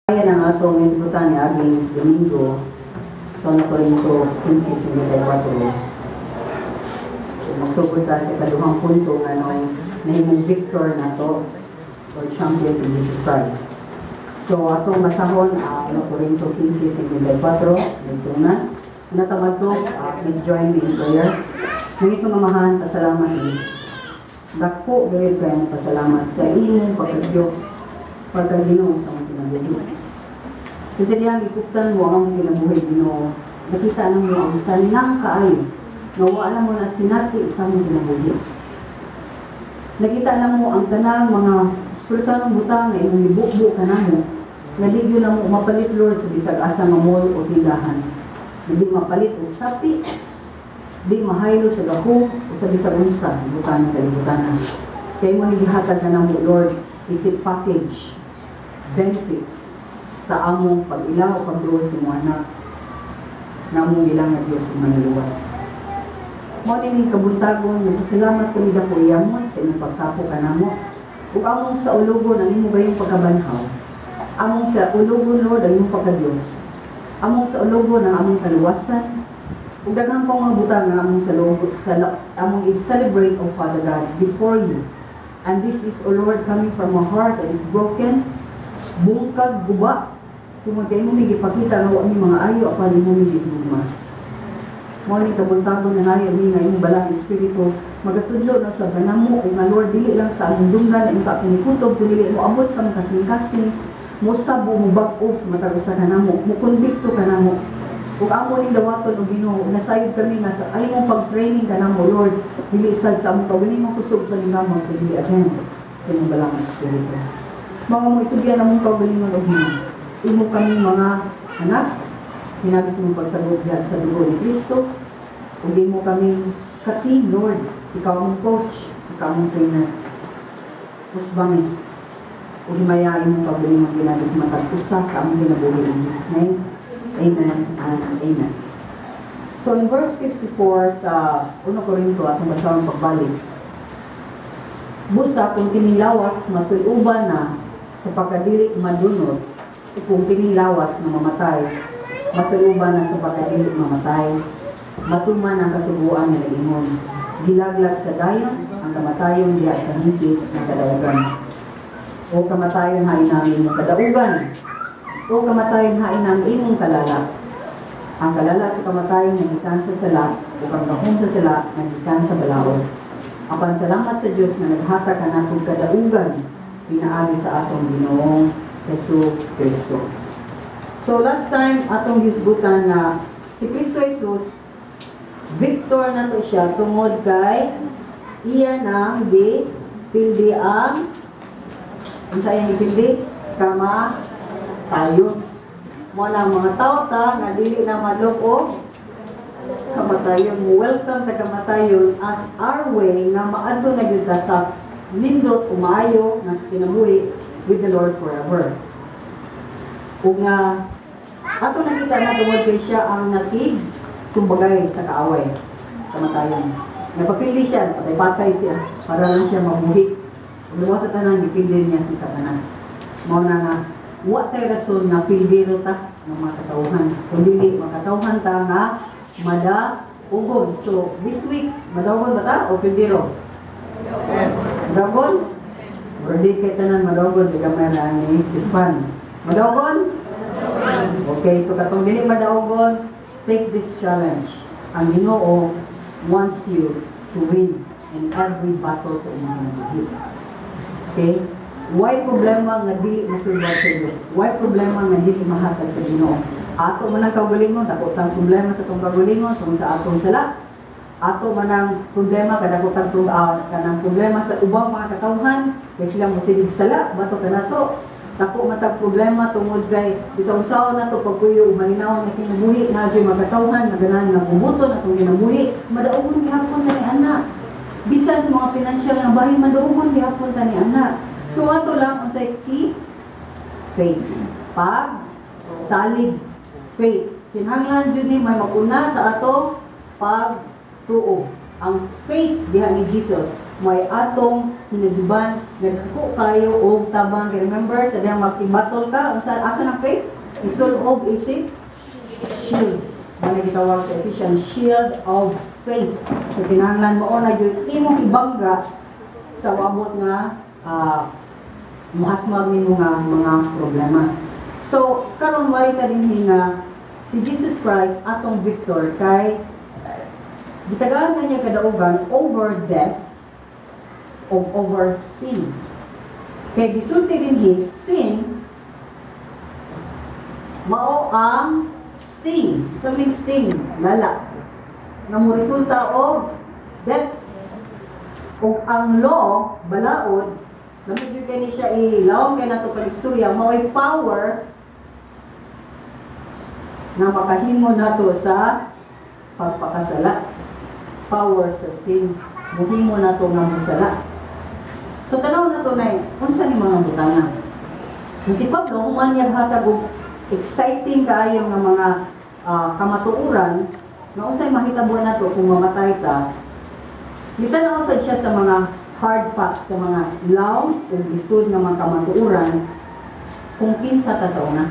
Kaya ang atong hisgutan niaging Domingo sa 1 Corinto 15:54. So, magsugod ta sa kaduhang punto nga nung nahimong victor nato or champions in Jesus Christ. So atong basahon ang 1 Corinto 15:54. Nagsuna. Una ta madto, please join me in prayer. Langitnong Amahan, pasalamat ni. Dako gayud kaayo pasalamat sa imong pagka-Diyos, pagka-Ginoo sa among kinabuhi. Kasi diyang gikuptan mo ang among kinabuhi, Ginoo. Nakita na mo ang tanang kaayo nga wa na mo na sinati sa among kinabuhi. Nakita na mo ang tanang mga espiritual butang nga imong gibubo kanamo nga di gyud na mo mapalit, Lord, sa bisag asa nga mall o tindahan. Hindi mapalit og sapi, di mahaylo sa gahom o sa bisag unsa butang ng kalibutan. Kay mo gihatag na namo, Lord, isip package benefits sa among pag-ila o pagduol sa imong anak na among ilang nga Diyos ug Manluluwas. Mao ni kabuntagon, nagpasalamat kami dako iyamon sa imong pagkapo kanamo. Ug among saulugon ang imong gayong pagkabanhaw. Among saulugon, Lord, ang imong pagka-Diyos. Among saulugon ang among kaluwasan. Ug daghan pang mga butang nga among sa among i-celebrate, O Father God, before you. And this is, O Lord, coming from a heart that is broken, bungkag, guba, tungod kay imo mi gipakita nga wa mi mga ayo apan imo mi gihigugma. Mao ni kabuntagon na nayo mi nga imong Balaang Espiritu magatudlo na sa kanamo ug nga, Lord, dili lang sa among dunggan na imong pinikutob kundi mo abot sa among kasing-kasing, mo sab o mo bag-o sa matag usa kanamo, mo kondikto kanamo. Ug amo ning dawaton, o Ginoo, nasayod kami nga sa ay mong pag-training kanamo, Lord, dili sad sa among kaugalingong kusog paningkamot kundi again sa imong Balaang Espiritu. Mga mo itugyan among kaugalingon, o Ginoo. Imo kami mga anak, pinaagi sa imong pagsagop diha sa dugo ni Kristo, ug imo kaming ka-team, Lord. Ikaw among coach, ikaw among trainer. Usbami. Ug himaya imong kaugalingon pinaagi sa matag usa sa among kinabuhi, in Jesus' name. Amen and amen. So in verse 54 sa 1 Corinto, atong basahon pagbalik. "Busa kung kining lawas masuluban na sa pagkadili madunot, o kung kining lawas nga mamatay, masuluban na sa pagkadili mamatay, matuman ang kasuguan nga nag-ingon, 'Gilaglag sa dayon ang kamatayon diha sa hingpit nga kadaugan.' O kamatayon, hain ang imong kadaugan? O kamatayon, hain ang imong kalala? Ang kalala sa kamatayon nagikan sa sala, ug ang gahom sa sala nagikan sa balaod. Apan salamat sa Dios nga naghatag kanatong kadaugan pinaagi sa atong Ginoong Hesus Kristo." So last time atong hisgutan na si Kristo Jesus, victor nato siya tungod kay iya nang gi pildi ang, unsa iyang gipildi? Kamatayon. Mo na mga tao ta nga dili na madlok og kamatayon. Welcome ta kamatayon as our way nga maadto na gyud ta sa nindot o maayo nga sa kinabuhi with the Lord forever. Ug nga ato nakita na tungod kay siya ang natig sumbagay sa kaaway, kamatayon. Napapili siya, patay-patay siya para lang siya mabuhi. Ug luwas sa tanan, gipildi niya si Satanas. Mao na nga wa tay rason nga pildiro ta ng mga katawhan. Kung dili makatawhan ta nga madaugon. So this week, madaugon ba ta o pildiro? Madaugon? Ready kay tanan madaugon, di gamay na ni Ispan. Madaugon? Okay, so katong dili madaugon, take this challenge. Ang Ginoo wants you to win in every battle sa inyong kinabuhi. Okay? Why problema nga dili masulbad sa Dios? Why problema nga dili mahatag sa Ginoo? Ato man ang kaugalingon, dako tang problema sa atong kaugalingon tungod sa atong sala. Ato man ang problema kadako tang kanang problema sa ubang mga katawhan kay sila mosigig sala batok kanato. Dako man tag problema tungod kay bisan unsaon nato pagpuyo ug malinaw na kinabuhi na dyo'y mga katawhan nga ganahan nga bubuton atong kinabuhi, madaugon gihapon ta ni ana. Bisan sa mga financial nga bahin, madaugon gihapon ta ni ana. So ato lang unsay key? Faith. Pag salig, faith. Kinahanglan jud ni may mag-una sa ato pagtuo. Ang faith diha ni Jesus. May atong hinagiban nga dako kayo og tabang. Remember, sa dihang magtibatol ka, unsa, asa ng faith? Isulob isip shield. Mao na gitawag sa Ephesians, shield of faith. So kinahanglan mao na gyud imong ibangga sa wabot nga muhasmag nimo nga mga problema. So karon wali ka dinhi nga si Jesus Christ atong victor kay gitagaan na niya kadaugan over death o over sin. Kay gisulti dinhi, sin mao ang sting. So meaning sting, lala. Nga mo resulta og death. Ug ang law, balaod, lamig gyud kay ni siya ilawom kay nato pag istorya, mao'y power nga makahimo nato sa pagpakasala. Power sa sin. Muhimo nato nga musala. So tanaw nato na unsa ni mga butanga. So si Pablo, human niya hatag og exciting kaayo nga mga kamatuoran nga unsay mahitabo nato kung mamatay ta. Gitanaw sad siya sa mga hard facts, sa mga law ug lisod nga mga kamatuoran kung kinsa ta sa una.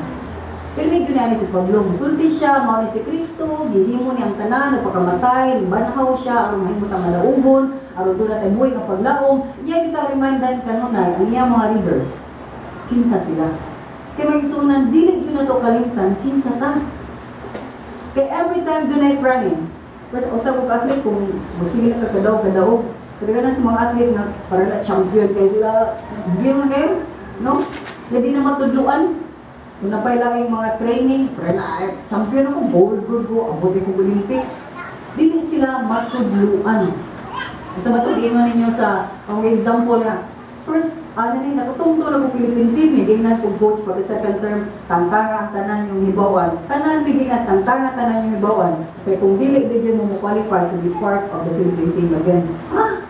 Pero medyo niya si Pablo, musulti siya, mao ni si Kristo, gihimo niya ang tanan, nagpakamatay, banhaw siya, aron mahimo ta malaugon, aron duna tay buhi nga paglaom. Iya kita remindan kanunay ang iya mga readers. Kinsa sila? Kay magsunan, dili gyud nato kalimtan kinsa ta. Kay every time dunay running, first usa ko ka athlete, kung musige na ka kadaog kadaog. Kadaghanan sa mga athlete nga para na champion kay sila, di man kayo, no? Nga di na matudluan. Kung napay lang yung mga training, para na ay, champion ako, gold good ko, abot ko Olympics. Dili sila matudluan. Ito matudluan ninyo sa ang example nga, first, ano ni, nakatungto na ko Philippine team, hindi na ko coach pag second term, tangtanga ang tanan yung hibawan. Tanan, bigyan nga, tangtanga tanan yung hibawan. Kaya kung dili, di mo mo qualify to be part of the Philippine team again. Ah!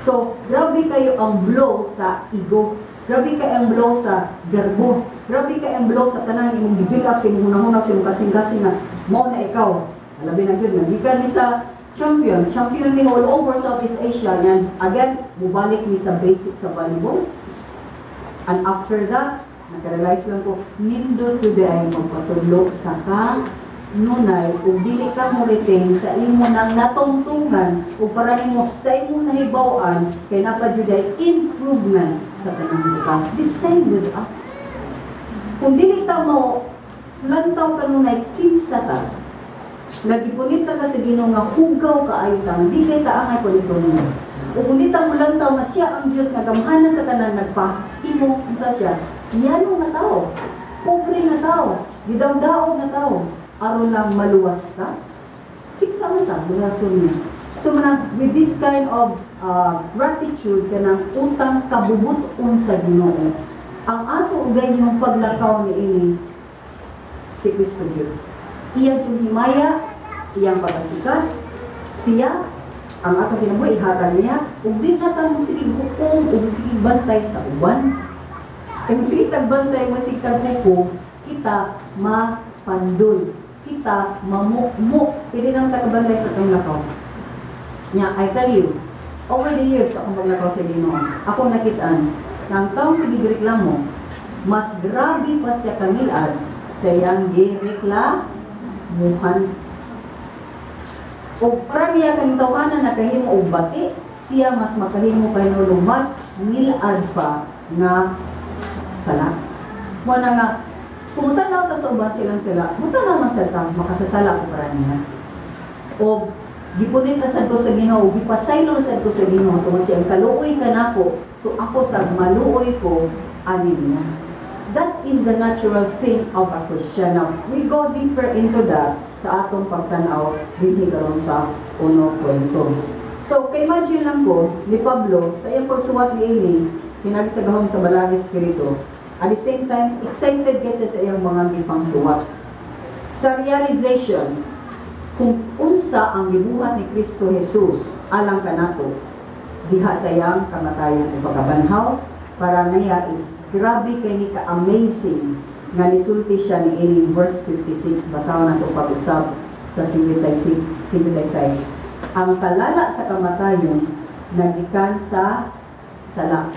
So, grabe kayo ang blow sa ego. Grabe kayo ang blow sa garbo. Grabe kayo ang blow sa tanan imong gi-build up sa imong hunahuna, sa imong kasing-kasing nga mao na ikaw. Labi na gyud nagikan ni sa champion, champion ni all over Southeast Asia, and again mubalik ni sa basic sa volleyball. And after that, nakarealize lang ko, nindot to ay magpatudlo sa ka nunay ug dili ka mo retain sa imo nang natungtungan ug para nimo sa imong nahibaw-an kay napa jud ay improvement sa tanang butang. The same with us. Kung dili ta mo lantaw kanunay kinsa ta, nagipunit ta ka sa Ginoo nga hugaw kaayo ta, di kay taangay ko nito nimo. Ug kung di ta mo lantaw nga siya ang Dios nga gamhanan sa tanan, nagpahimo unsa siya, yano nga tao, pobre nga tao, gidawdaog nga tao, aron lang maluwas ka. Kinsa man ta, luwason niya. So manang with this kind of gratitude, kanang utang kabubut-on sa Ginoo, ang ato gayong paglakaw ni ini si Kristo gyud. Iya yung himaya, iyang pagkasikat, siya ang atong kinabuhi ihatag niya ug di na ta mo sige hukom ug sige bantay sa uban. Kay mo sige tag bantay, mo sige tag hukom, kita mapandol, kita mamukmuk, pwede nang tagabantay sa atong lakaw. Nya, I tell you, over the years akong paglakaw sa Ginoo, ako nakitaan na ang taong sige reklamo, mas grabe pa siya kangilad sa iyang gireklamuhan. O para niya kaning tawhana nakahimo og bati, siya mas makahimo kay nulong mas ngilad pa nga sala. Mo na nga kung tanaw ta sa uban silang sila, mutanaw man sa ta makasasala ko para niya. O gipunit na sad ko sa Ginoo, gipasaylo sad ko sa Ginoo tungod siyang kaluoy kanako, so ako sa maluoy ko ani niya. That is the natural thing of a Christian. Now, we go deeper into that sa atong pagtanaw dinhi karon sa Uno Kwento. So, kay imagine lang ko ni Pablo sa iyang pagsuwat niini pinagi sa gahom sa Balaang Espiritu. At the same time, excited kasi sa iyang mga gipangsuwat. Sa realization kung unsa ang gibuhat ni Kristo Jesus alang kanato diha sa iyang kamatayan ug pagkabanhaw, para niya is grabe kay ni ka-amazing nga nisulti siya ni ining verse 56. Basahon nato pag-usab sa 56. Ang kalala sa kamatayon nagikan sa sala.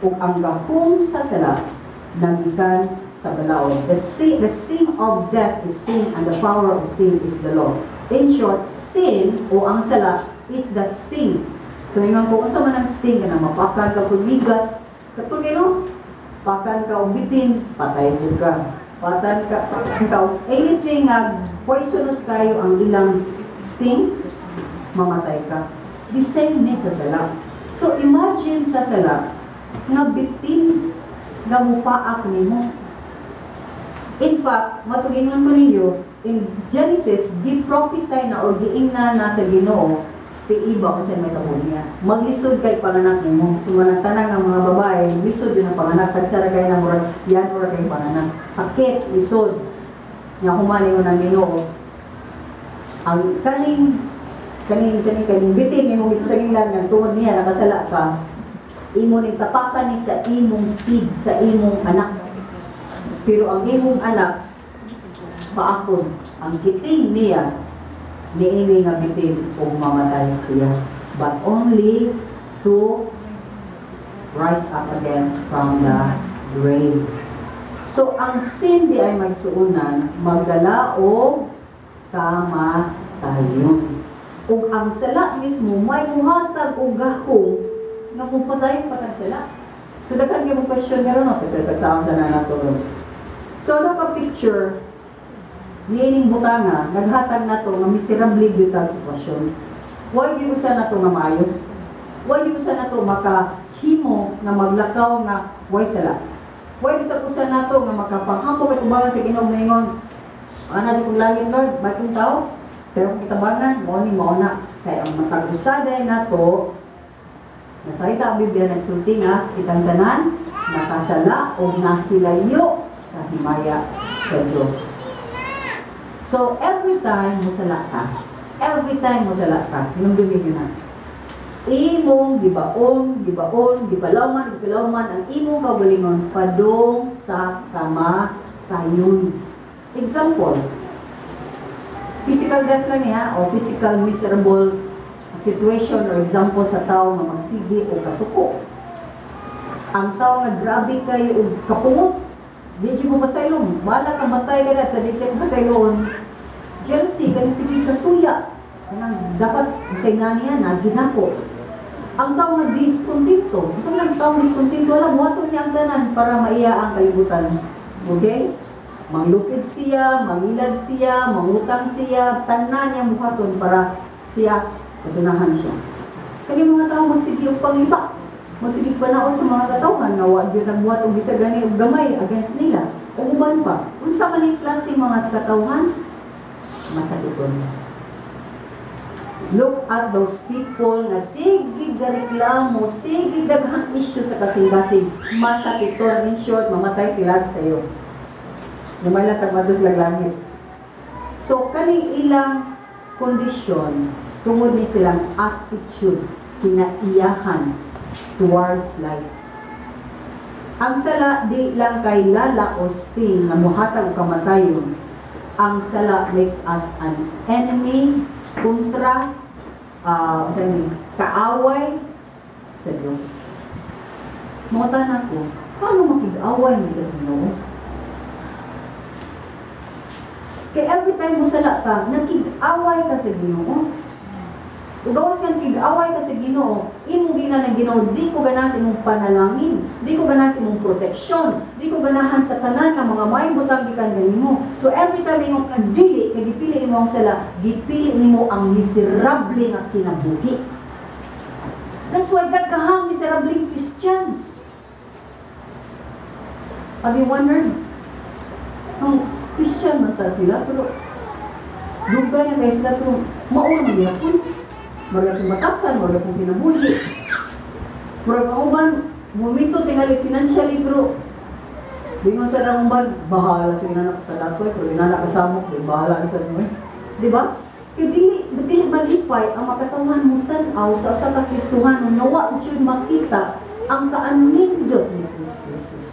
Ug ang gahom sa sala nagikan sa balaod. The sting of death is sin and the power of sin is the law. In short, sin o ang sala is the sting. So, ingon ko, unsa man ang sting? Kanang mapakan ka pulmigas, katong no? Pakan ka og bitin, patay jud ka. Pakan ka og anything nga poisonous kayo ang ilang sting, mamatay ka. The same ni sa sala. So imagine sa sala, nga bitin nga mupaak nimo. In fact, matugingon ko ninyo, in Genesis, gi-prophesy na or giingna na sa Ginoo si Eva kung saan may tabo niya. Maglisod kay panganak nimo. Sumanang tanan ng mga babae, lisod yun ang panganak. Tagsara kayo na murag, yan murag kay panganak. Sakit, lisod. Nga humaling mo ng Ginoo. Ang kaning sa kaning bitin imong gisaginglan nga tungod niya nakasala ka, imo ning tapakan ni sa imong seed, sa imong anak. Pero ang imong anak paakon ang kiting niya niini nga bitin ug mamatay siya, but only to rise up again from the grave. So ang sin di ay magsuunan magdala og kamatayon. Ug ang sala mismo may muhatag og gahom nga mupadayon patag sala. So daghan kay mo question karon, no, tagsa sa na nato ron. So ano ka picture niining butanga naghatag nato nga miserable gyud ang sitwasyon. Why gyud usa nato nga maayo? Why gyud usa nato makahimo nga maglakaw nga way sala? Why bisag usa nato nga makapanghampo kay tubangan sa Ginoo, moingon, "Ana di kong langit, Lord, bakit tao? Pero kung kitabangan, mao ni mao na." Kay ang matag usa dahil nato, nasalita ang Biblia, nagsulti nga, kitang tanan, nakasala o nahilayo sa himaya sa Diyos. So, every time musala ka, every time musala ka, hinumdumi nyo na, imong gibaon, gibaon, gipalawman, gipalawman ang imong kaugalingon padung sa kamatayon. Example, physical death lang niya o physical miserable situation or example sa tao nga magsige o kasuko. Ang tao nga grabe kay og kapungot, di jud mo pasaylom, bala ka matay ka na, di ka pasaylon. Jealousy, kanang sige kasuya, kanang dapat sa niya na ginako. Ang tao nga diskontento, gusto lang tao diskontento, wala buhaton niya ang tanan para maiya ang kalibutan. Okay? Manglupig siya, mangilad siya, mangutang siya, tanan niya buhaton para siya, katunahan siya. Kani mga tao magsige og pangiba, magsige panaon sa mga katawhan nga wa gyud nagbuhat og bisag gani og gamay against nila. O uban pa. Unsa man ning klase mga katawhan? Masakiton. Look at those people na sige reklamo, sige daghang issue sa kasing-kasing, masakiton. In short, mamatay sila sa iyo. Gamay lang tagmadtos lag langit. So, kaning ilang kondisyon, tungod ni silang attitude, kinaiyahan towards life. Ang sala di lang kay lala o sting nga muhatag og kamatayon. Ang sala makes us an enemy, kontra, sa ni, kaaway sa Diyos. Mangutana ko, paano makig-away ni sa Ginoo? Kaya every time mo sala ka, nakig-away ka sa Ginoo. Ug gawas ka nakig-away ka sa Ginoo, imong gina ng Ginoo, di ko ganahan sa imong panalangin, di ko ganahan sa imong proteksyon, di ko ganahan sa tanan nga mga maayong butang gikan kanimo. So every time imong ka dili, kay gipili nimo ang sala, gipili nimo ang miserable nga kinabuhi. That's why daghang miserable Christians. Have you wondered? Ang Christian man ta sila, pero dugay na kayo sila, pero mao man gyapon. Murag akong batasan, murag akong kinabuhi. Murag ang uban, momento tingali financially, pero di mo sa rang uban, bahala sa ginanak sa datoy, pero ginanak kasamok, di bahala sa mo eh. Di ba? Kaya dili, dili malipay ang makatawhan mo tan-aw sa usa ka Kristohano nga wa jud makita ang kaanindot ni Kristo Jesus.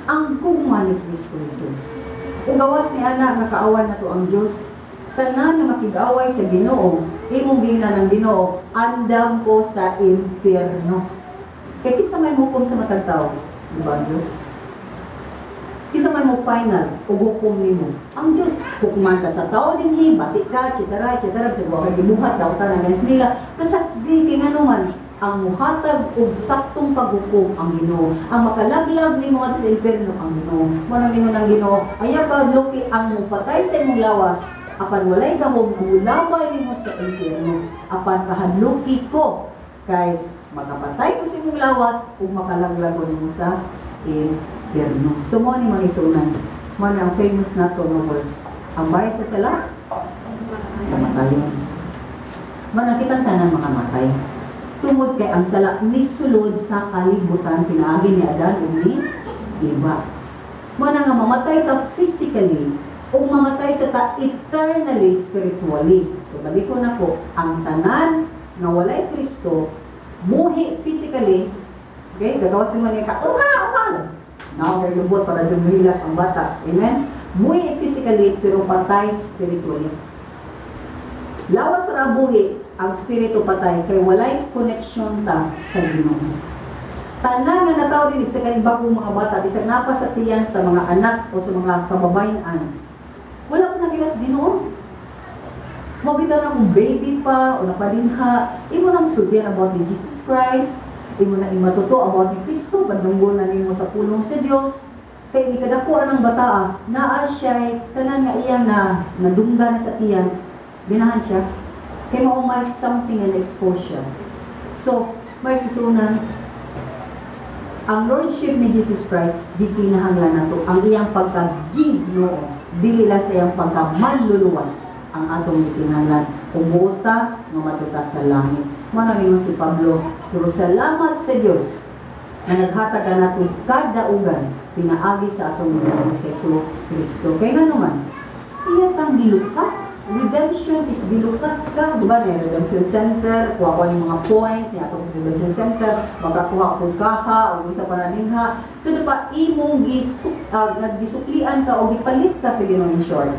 Ang gugma ni Kristo Jesus. Ug gawas ni ana nga kaaway na to ang Dios. Tanan na makig-away sa Ginoo, imong giingnan ng Ginoo, andam ko sa impyerno. Kay kinsa may muhukom sa matag tao? Di ba ang Diyos? Kinsa may mo final ug hukom nimo? Ang Diyos. Hukman ka sa tao dinhi, bati ka, etc., etc., bisag wa kay gibuhat, dautan against nila. Basta di kay ngano man, ang muhatag og saktong paghukom ang Ginoo. Ang makalaglag nimo ngadto sa impyerno ang Ginoo. Mao nang ingon ang Ginoo, ayaw kahadloki ang mupatay sa imong lawas, apan walay gahom mulaway nimo sa impyerno. Apan kahadloki ko kay makapatay ko sa imong lawas ug makalaglag ko nimo sa impyerno. So mao ni, mga igsuonan. Mao na ang famous nato nga verse. Ang bayad sa sala, kamatayon. Mao na kitang tanan makamatay. Tungod kay ang sala nisulod sa kalibutan pinaagi ni Adan ug ni Eva. Mao na nga mamatay ka physically o mamatay sa ta eternally spiritually. So balik ko na po, ang tanan nga walay Kristo, buhi physically, okay, gagawas nimo niya ka, uha, uha! Now, lubot para dyan mahilak ang bata. Amen? Buhi physically, pero patay spiritually. Lawas ra buhi, ang spirito patay, kay walay connection ta sa Ginoo. Tanan nga natawo din sa kaning bagong mga bata, bisag napa sa tiyan sa mga anak o sa mga kababayan, wala ko nagila sa Ginoo. Mao bitaw na kung baby pa o napadinha, imo nang sultian about ni Jesus Christ, imo na imatuto about ni Kristo, padunggon na nimo sa pulong sa Dios. Kay ni kadako ang bataa, naa siya tanan nga iyang na nadungga na sa tiyan, ganahan siya. Kay mao may something nga na-expose siya. So, mga igsuonan, ang Lordship ni Jesus Christ, gikinahanglan nato ang iyang pagka-Ginoo, dili lang sa iyang pagka-manluluwas ang atong gikinahanglan kung buot ta nga madto ta sa langit. Mao na ingon si Pablo, pero salamat sa Dios na naghatag ka nato kadaugan pinaagi sa atong Ginoong Hesus Kristo. Kay ngano man, iya kang gilukat. Redemption is gilukat ka, di ba? May redemption center, kuha ko ng mga points, niya sa redemption center, makakuha ko kaha, o isa pa na dinha. So, di ba, imong naggisuklian ka o gipalit ka sa Ginoo, in short,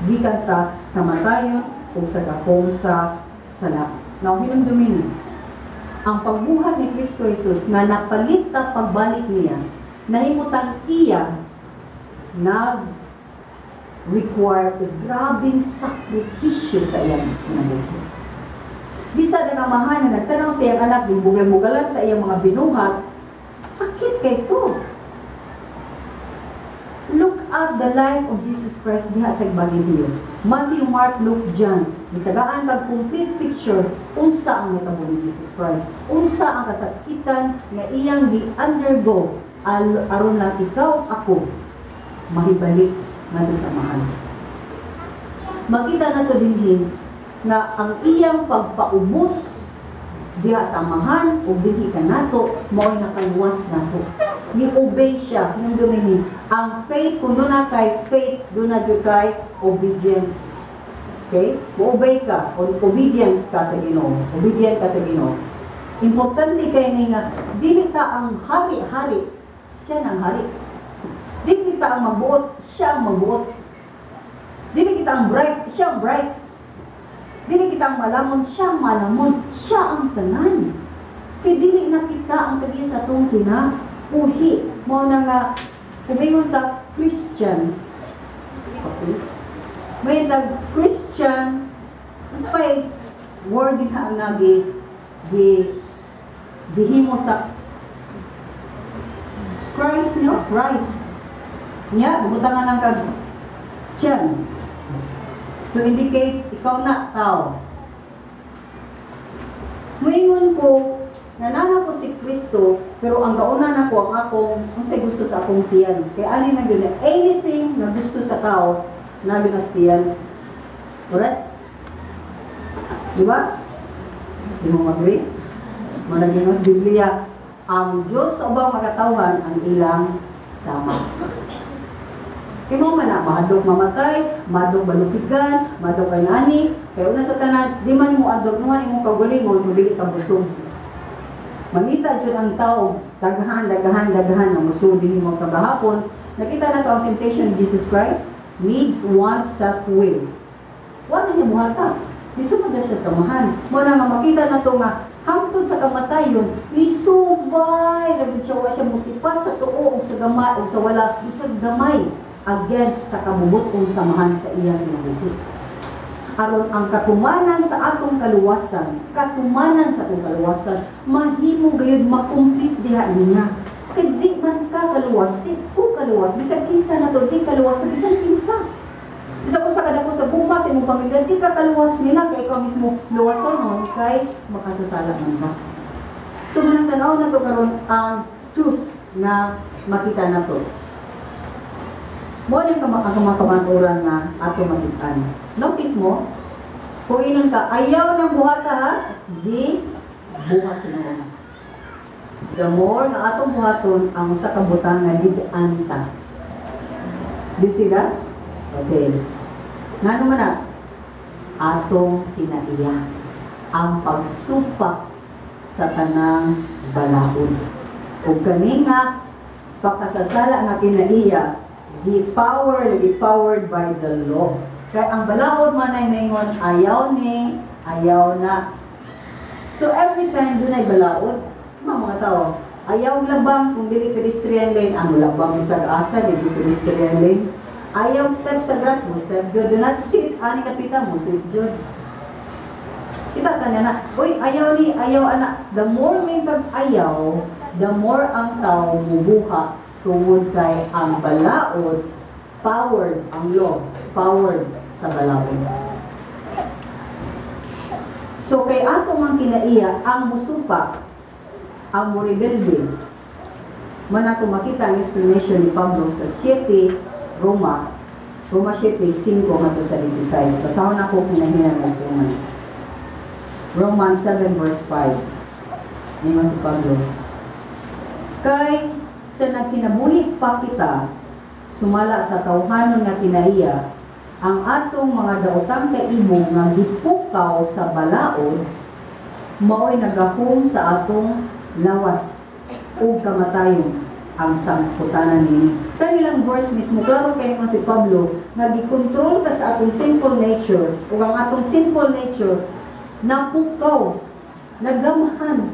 gikan sa kamatayon o sa gahom sa sala. Now, hinumdumin, ang pagbuhat ni Kristo Jesus nga napalit ta pagbalik niya, nahimutang iya nag require og grabing sakripisyo sa iyang kinabuhi. Bisan ang amahan na nagtanaw sa iyang anak, gibugal-bugalan sa iyang mga binuhat, sakit kay to. Look at the life of Jesus Christ diha sa Ebanghelyo. Matthew, Mark, Luke, John. Gitagaan kag complete picture unsa ang natabo ni Jesus Christ. Unsa ang kasakitan nga iyang gi-undergo aron lang ikaw, ako mahibalik ngadto sa Amahan. Makita nato dinhi nga ang iyang pagpaubos diha sa Amahan ug dinhi kanato mao'y nakaluwas nato. Ni-obey siya. Hinumdumi ni ang faith, kung duna kay faith, duna jud kay obedience. Okay? Mo-obey ka, o obedience ka sa Ginoo. Obedient ka sa Ginoo. Importante kay ni nga dili ta ang hari-hari, siya nang hari. Dili kita ang magbuot, siya ang magbuot. Dili kita ang bright, siya ang bright. Dili kita ang malamon, siya ang malamon. Siya ang tanan. Kay dili na kita ang tagiya sa atong kinabuhi. Mao na nga kumingon ta Christian. Okay? May tag Christian, mas pa word din ang nagi gi gihimo sa Christ, no? Christ. Nya, butangan lang kag tiyan. To indicate, ikaw na, tao. Muingon ko, nanana ko si Kristo, pero ang gauna na ko ang akong, unsay gusto sa akong tiyan. Kaya ani na yun, anything na gusto sa tao, na sa tiyan. Alright? Di ba? Di mo agree? Managing sa Biblia, ang Diyos sa ubang makatawhan ang ilang stomach. Kaya mo man na, mahadlok mamatay, mahadlok malupigan, mahadlok kay nani, kaya una sa tanan, di man mo adornuhan imong kaugalingon kung dili ka busog. Mangita jud ang tao, daghan, daghan, daghan nga musulod din mo kagahapon. Nakita na to ang temptation ni Jesus Christ, needs, wants, self-will. Wala niya buhata. Nisunod na siya sa samahan. Mo na nga makita na to nga hangtod sa kamatayon, nisubay ra gud siya, wa siya mutipas sa tuo ug sa gamay ug sa wala bisag gamay against sa kabubut-ong samahan sa iyang kinabuhi. Aron ang katumanan sa atong kaluwasan, katumanan sa atong kaluwasan, mahimo gayud makomplete diha niya. Kay di man ka kaluwas, di ko kaluwas, bisag kinsa na to, di kaluwas sa bisan kinsa. Bisag usa ka dako sa guma sa imong pamilya, di ka kaluwas nila kay ikaw mismo luwason kay makasasala man ka. So manang tanaw na to karon ang truth na makita na to. Mo ning ang mga kamatuoran nga ato makitaan. Notice mo, kung inon ka, "Ayaw ng buhata ha," di buhat tinuod. The more nga atong buhaton ang usa ka butang nga did-an ta. Do you see that? Okay. Ngano man na? Atong kinaiya ang pagsupak sa tanang balaod. Ug kani nga pakasasala nga kinaiya, gi-power, gi-powered by the law. Kay ang balaod man ay maingon, "Ayaw ni, ayaw na." So every time dunay balaod, mga tao, ayaw labang kung dili pedestrian lane, ang labang bisag asa, dili pedestrian lane. Ayaw step sa grass, mo step jud. Do not sit, ani kapita mo, sit jud. Kita ta niya na, "Uy, ayaw ni, ayaw ana." The more may pag ayaw, the more ang tao mubuha tungod kay ang balaod, powered, ang law, powered sa balaod. So kay ato mang kinaiya, ang musupak, ang murebelde, man ato makita ang explanation ni Pablo sa 7 Roma, Roma 7, 5 hangtod sa 16. Basahon ako kung nahinan mo sa uman. Romans 7 verse 5. Ningon si Pablo, "Kay sa nagkinabuhi pa kita, sumala sa tawhanon nga kinaiya, ang atong mga daotang kaibog nga gipukaw sa balaod, mao'y nagahom sa atong lawas ug kamatayon ang sangputanan nini." Kanilang verse mismo, klaro kay si Pablo, nga gikontrol ka sa atong sinful nature, ug ang atong sinful nature napukaw, nagamhan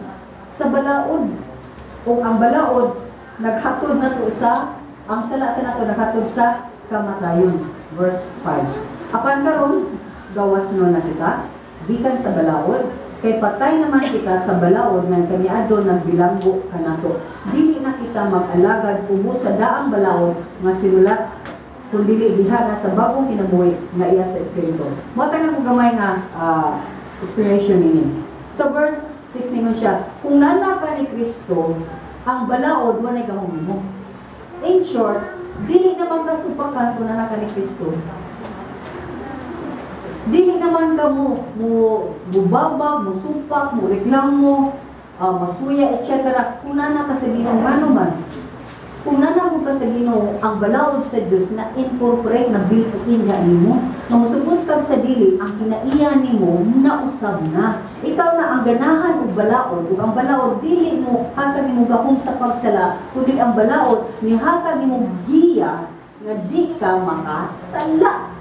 sa balaod. Ug ang balaod naghatod nato sa ang sala sa nato naghatod sa kamatayon. Verse 5. "Apan karon gawas no na kita gikan sa balaod, kay patay naman kita sa balaod nga kaniadto nagbilanggo kanato. Dili na kita mag-alagad ubos sa daang balaod nga sinulat, kun dili diha na sa bagong kinabuhi nga iya sa espiritu." Mo na ko gamay nga explanation nini. Sa verse 6 ningon siya, kung nana ka ni Kristo, ang balaod walay gahom nimo. In short, dili naman ka supakan kung nana ka ni Kristo. Dili naman ka mo mubabag, mo supak, mo reklamo, masuya, etc. Kung nana ka sa Ginoo, ngano man? Kung nana ka sa Ginoo, ang balaod sa Dios na incorporate, na built-in na nimo. Nga mosupot kag sa dili, ang kinaiya nimo nausab na. Ikaw na ang ganahan og balaod, ug ang balaod dili mo hatag nimo gahom sa pagsala, kundi ang balaod nihatag nimo giya nga di ka makasala.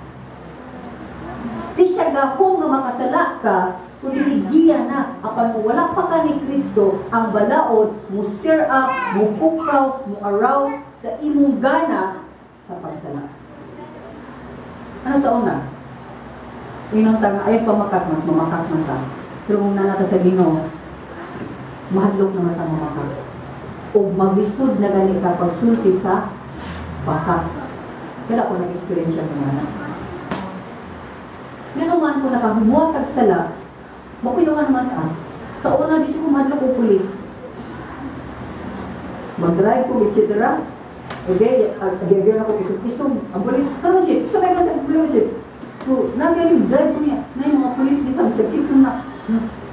Di siya gahom nga makasala ka, kundi giya na. Apan kung wala pa ka ni Kristo, ang balaod mo stir up, mo pukaw, mo arouse sa imong gana sa pagsala. Ano sa una? Ingon ta nga, "Ay pamakak," mas mamakak man ka. Pero kung nana ka sa Ginoo, mahadlok naman ta mamakak. O maglisod na gani ka pagsulti sa bakak. Kaya ako nag-experience siya ng anak. Nga naman kung nakahumuat tag sala, makuyawan man ka. Sa una, di siya kumadlok og pulis. Mag-drive ko, etc. Okay, agay ako isog-isog. Ang pulis, "Ano chief? Sabay ka sa pulis, chief." So, nagyan yung drive ko niya. Na yung mga pulis dito, bisag na.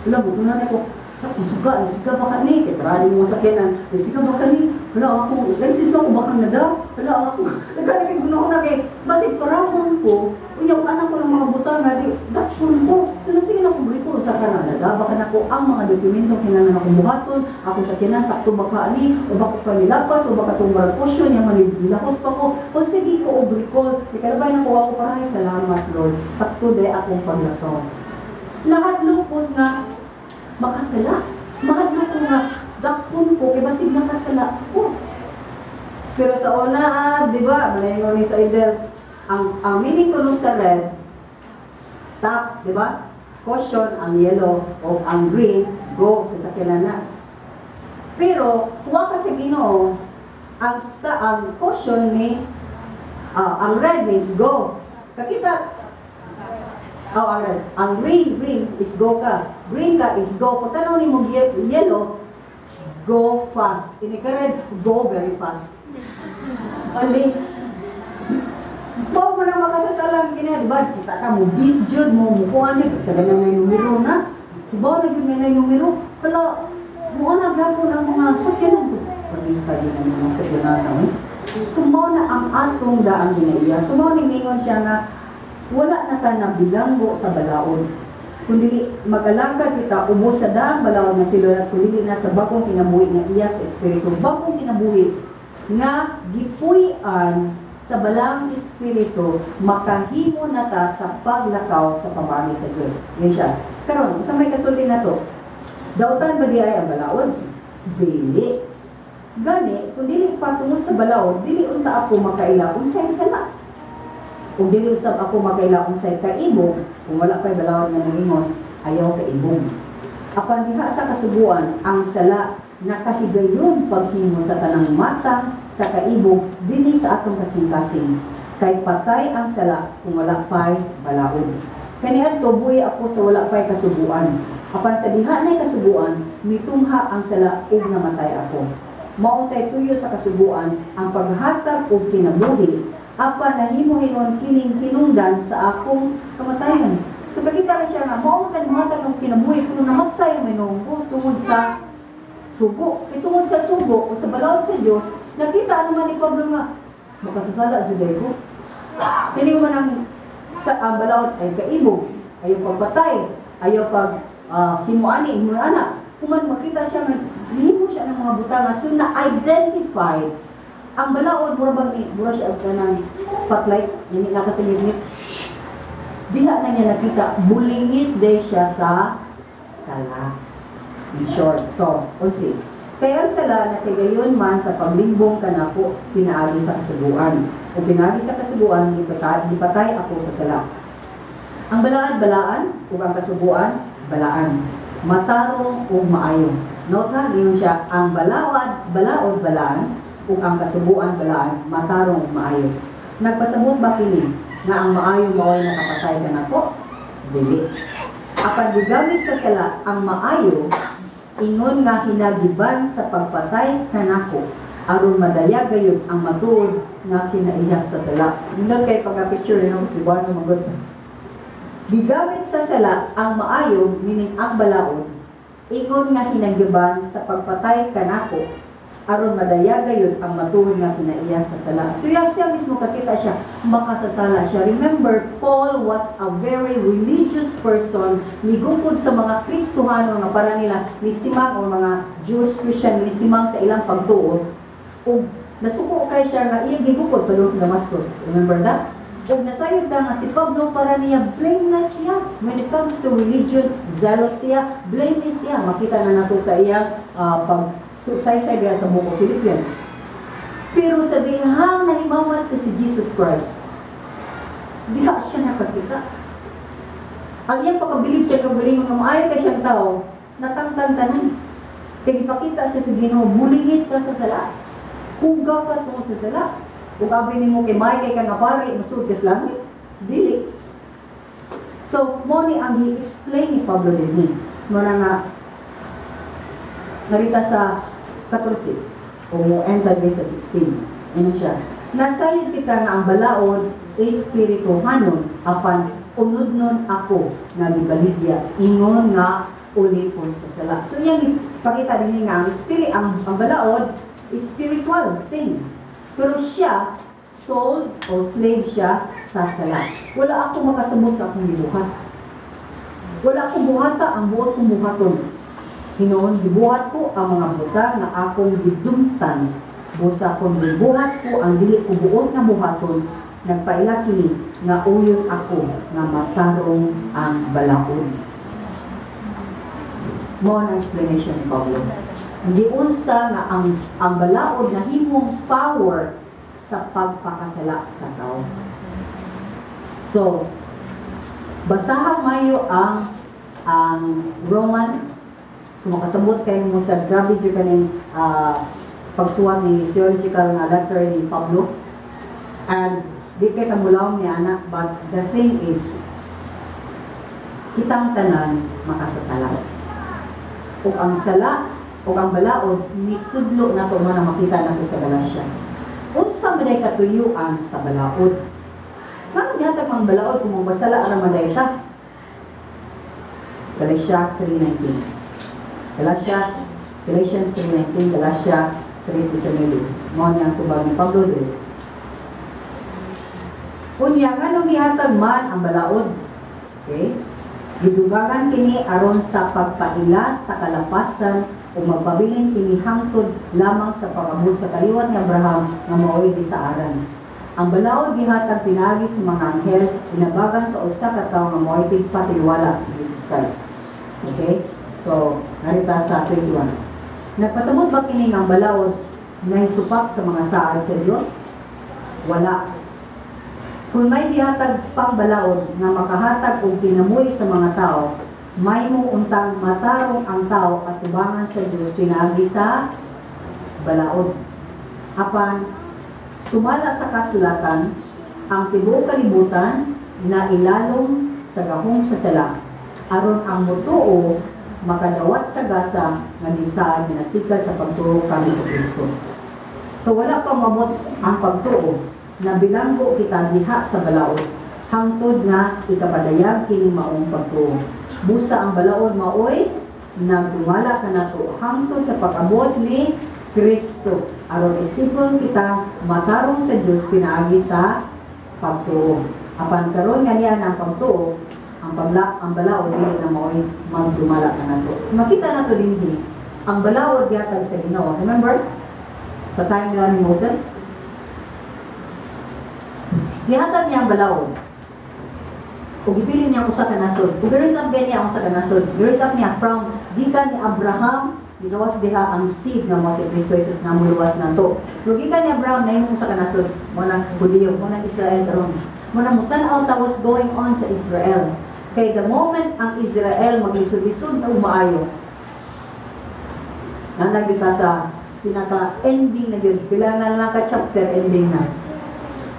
Wala mo, na ko. Sa musuga, siga ba ka ni? Kaya tara yung mga sakyanan, siga ba ka ni? Wala ako, license ako baka na daw. Wala ako. Nagkanagin gunaon na kay, basig paramon ko, unya anak ko ng mga butang na di, dakpon ko. So, nagsige na akong report. sa kanan, nagaba ka nako ang mga dokumento kinahanglan akong buhaton, ako sa kinan sakto ba ka ani, o baka pa nilapas, o baka itong marag caution, yung manilakos pa ko, o sige ko og recall, ikalabay na ko ako para, "Ay, salamat, Lord, sakto day akong paglakaw." Nahadlok ko nga makasala. Mahadlok ko nga dakpon ko kay basig nakasala ko. Pero sa una, di ba, malayo ni sa either, ang meaning ko nung sa red, stop, di ba? Caution, ang yellow, o ang green, go, sa sakyanan na. Pero, kuha ka sa Ginoo, ang caution means, ang red means go. Kakita, oh, ang red. Ang green, green is go ka. Green ka is go. Kung tanaw ni mo yellow, go fast. Ini ka red, go very fast. Ali. Mao mo na makasasalang kini, di ba? Kita ka mo video mo, mukuha niyo sa ganang may numero na. Kibaw na gyud may numero. Hala, mo na gyapon ang mga sakyanan ko. Pagita din ang mga sakyanan na. So mao na ang atong daang ginaiya. So mao ning ningon siya nga wala na ta na bilanggo sa balaod. Kundi magalakad kita ubos sa daang balaod nga sila at kundi na sa bagong kinabuhi nga iya sa espiritu. Bagong kinabuhi nga gipuy-an sa Balaang Espiritu, makahimo na ta sa paglakaw sa pamagi sa Dios. Yun siya. Karon, sa may kasulti na to, dautan ba di ay ang balaod? Dili. Gani, kung dili pa tungod sa balaod, dili unta ako makaila unsay sala. Kung dili usab ako makaila unsay kaibog, kung wala pa'y balaod nga nangingon, ayaw kaibog. Apan diha sa kasuguan, ang sala nakahigayon paghimo sa tanang matang sa kaibog dinhi sa atong kasing-kasing. Kay patay ang sala kung wala pa'y balaod. Kaniadto buhi ako sa wala pa'y kasuguan. Apan sa diha na'y kasuguan, mitungha ang sala ug namatay ako. Mao tay tuyo sa kasuguan ang paghatag og kinabuhi, apan nahimo hinon kining hinungdan sa akong kamatayon. So kakita na siya nga mao man muhatag og kinabuhi kuno namatay man ko tungod sa sugo. Kay tungod sa sugo o sa balaod sa Dios, nakita naman ni Pablo nga makasasala jud ko. Kini man ang sa ang balaod ay kaibog, ayaw pagpatay, ayaw pag himo ani, himo ana. Human makita siya nga nihimo siya ng mga butanga, so na identify ang balaod, mura bang mura siya og kanang spotlight yun nga kasi ngit. Diha na niya nakita bulingit de siya sa sala. In short, so, unsi. Kaya ang sala nakahigayon man sa paglimbong kanako pinaagi sa kasuguan. O pinaagi sa kasuguan, gipatay ako sa sala. Ang balaan, balaan, ug ang kasuguan, balaan. Matarong ug maayo. Note ha, giyon siya, ang balawad, balaod, balaan, ug ang kasuguan, balaan, matarong ug maayo. Nagpasabot ba kini nga ang maayo mao'y nakapatay kanako? Dili. Apan gigamit sa sala ang maayo ingon nga hinagiban sa pagpatay kanako aron madayag gayud ang matuod nga kinaiya sa sala. Nindot kay pagka-picture nino si Juan magod. Gigamit sa sala ang maayo, meaning ang balaod, ingon nga hinagiban sa pagpatay kanako aron madayag gayud ang matuod nga kinaiya sa sala. So ya siya mismo kakita siya makasasala siya. Remember, Paul was a very religious person, nigukod sa mga Kristohano nga para nila nisimang o mga Jewish Christian nisimang sa ilang pagtuo ug nasuko kay siya nga iyang gigukod padung sa Damascus. Remember that? Ug nasayod ta nga si Pablo para niya blameless siya. When it comes to religion, zealous siya, blameless siya. Makita na nato sa iyang pag susaysay diya sa Book of Philippians. Pero sa dihang nahimamat siya si Jesus Christ, diha siya nakakita. Ang iyang pagkabilib siya kagalingon nga maayo kay siyang tao, natangtang tanan. Kay gipakita siya sa Ginoo, bulingit ka sa sala. Hugaw ka tungod sa sala. Ug abi nimo kay may kay ka nga pari, masud ka sa langit. Dili. So, mo ni ang gi-explain ni Pablo dinhi. Mo na nga narita sa 14 o mo end sa 16. Ano siya? Nasayod kita nga ang balaod espirituhanon, apan unodnon ako nga gibaligya ingon nga ulipon sa sala. So iyang ipakita din nga ang spirit ang balaod is spiritual thing. Pero siya sold o slave siya sa sala. Wala ako makasabot sa akong gibuhat. Wala ko buhata ang buot kong buhaton. Hinuon gibuhat ko ang mga butang nga akong gidumtan. Busa kon gibuhat ko ang dili ko buot nga buhaton, nagpaila kini nga uyon ako nga matarong ang balaod. Mao ang explanation ni Pablo. Giunsa nga ang balaod nahimong power sa pagpakasala sa tao. So, basahan mayo ang Romans. So makasabot kayo mo sa grabe jud kaning pagsuwat ni theological nga letter ni Pablo. And di kay kamulawom niya ana, but the thing is kitang tanan makasasala. Ug ang sala ug ang balaod nitudlo nato mo na makita nato sa Galatia. Unsa man day katuyuan sa balaod? Ngano gihatag ang balaod kung masala ra man day ta? Galatia 3:19. Galatians 3:19, Galatia 3:19. Mao niya ang tubag ni Pablo diri. Unya, nganong gihatag man ang balaod? Okay? Gidugangan kini aron sa pagpaila sa kalapasan o magpabilin kini hangtod lamang sa pag-abot sa kaliwat ni Abraham nga mao'y gisaaran. Ang balaod gihatag pinaagi sa mga anghel, inabagan sa usa ka tawo nga mao'y tigpatiliwala, si Jesus Christ. Okay? So, narita sa 21. Nagpasabot ba kini nga ang balaod nahisupak sa mga saad sa Dios? Wala. Kung may gihatag pang balaod nga makahatag og kinabuhi sa mga tao, mahimo untang matarong ang tao at tubangan sa Dios pinaagi sa balaod. Apan sumala sa kasulatan, ang tibuok kalibutan na ilalom sa gahom sa sala aron ang mutuo makadawat sa gasa nga gisaad ginasikat sa pagtuo kang Kristo. So wala pa maabot ang pagtuo na bilanggo kita diha sa balaod hangtod nga ikapadayag kining maong pagtuo. Busa ang balaod maoy nagdumala kanato hangtod sa pag-abot ni Kristo aron isipon kita matarong sa Dios pinaagi sa pagtuo. Apan karon nga niya ang pagtuo, ang balaod dili na maoy magdumala kanato. So makita nato dinhi ang balaod gihatag sa Ginoo. Remember sa time nila ni Moses, gihatag niya ang balaod. Ug gipili niya ang usa ka nasod. Ug gi-raise up niya ang usa ka nasod. Gi-raise up niya from gikan ni Abraham, gigawas diha ang seed nga mo si Kristo Jesus nga moluwas nato. Pero gikan ni Abraham nahimong usa ka nasod, mo nang Hudiyo, mo nang Israel karon. Mo nang mutan-aw ta what's going on sa Israel. Kay the moment ang Israel maglisod-lisod na umaayo, nanag ka sa pinaka-ending na yun, pila na lang ka chapter, ending na.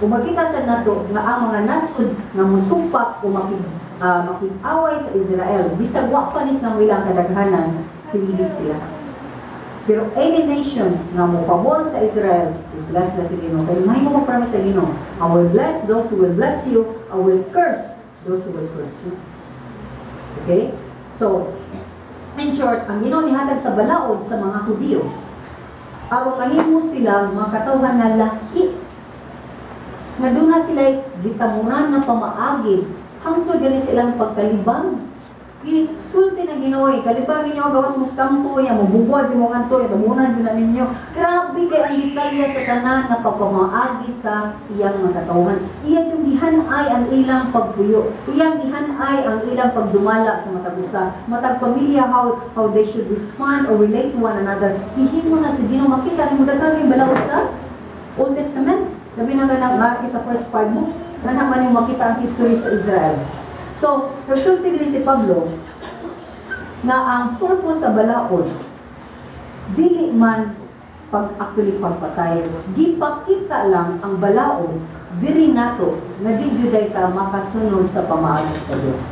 Kung makita sa nato nga ang mga nasod nga musupak o makig-away sa Israel, bisag wa pa ni nga ilang kadaghanan, pili sila. Pero any nation nga mo pabor sa Israel, i-bless na si Ginoo. Kay may mo promise sa Ginoo, "I will bless those who will bless you, I will curse those who will curse you." Okay? So, in short, ang Ginoo nihatag sa balaod sa mga Hudiyo aron mahimo sila mga katawhan nga lahi nga doon na sila gitamuran na pamaagi hangtod gani silang pagkalibang. Sulti ng Ginoo, eh, kalibang ninyo gawas mo sa kampo, ya mo bugwad yung mga anto, ya tamunan yun na ninyo. Grabe kay ang detalye sa tanan nga pagpamaagi sa iyang mga katawhan. Iyang yung gihan-ay ang ilang pagpuyo. Iyang gihan-ay ang ilang pagdumala sa matag usa. Matag pamilya, how they should respond or relate to one another. Hihimo na sa Ginoo. Makita nimo daghan kay balaod sa Old Testament. Labi na ganang sa first five books, na naman yung makita ang history sa Israel. So, nagsulti din si Pablo nga ang purpose sa balaod dili man pag actually pagpatay. Gipakita lang ang balaod diri nato nga di juday ta makasunod sa pamaagi sa Dios.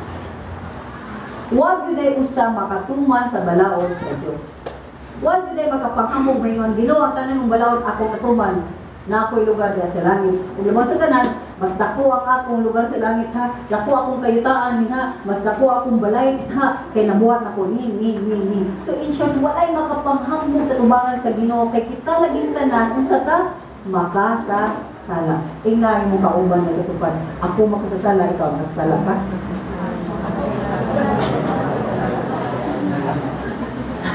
Wa juday usa makatuman sa balaod sa Dios. Wa juday makapanghamog mayon, "Ginoo, ang tanan mong balaod ako natuman na ako'y lugar diha sa langit. Ug labaw sa tanan, mas dako ang akong lugar sa langit ha. Dako akong kayutaan ni ha. Mas dako akong balay ha. Kay nabuhat nako ni ni ni ni." So in short, walay makapanghambog sa tubangan sa Ginoo kay kita laging tanan unsa ta makasasala. Ingay mo kauban nga katupad, "Ako makasasala." Ikaw, makasasala ka?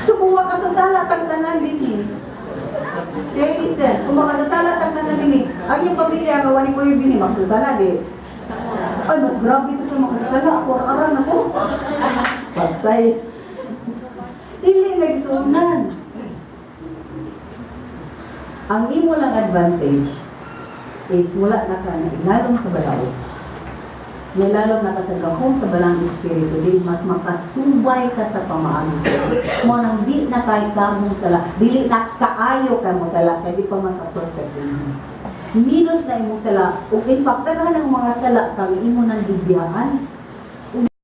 So kung makasasala tang tanan dinhi, kay listen, kung makasasala tang tanan dinhi, ang iyong pamilya nga wani ko yung dinhi, makasasala di. Ay, mas grabe ko sa makasasala. Ako, aran ako. Patay. Dili nagsunan. Ang imo lang advantage is wala na ka nailalom sa balaod. Nilalom na ka sa gahom sa Balaang Espiritu, di mas makasubay ka sa pamaagi sa Diyos. Mo nang di na kay ka mo sala, dili na kaayo ka mo sala, kay di pa man ka perfect din. Minus na imong sala, ug in fact, daghan ang mga sala kang imo nang gibiyaan.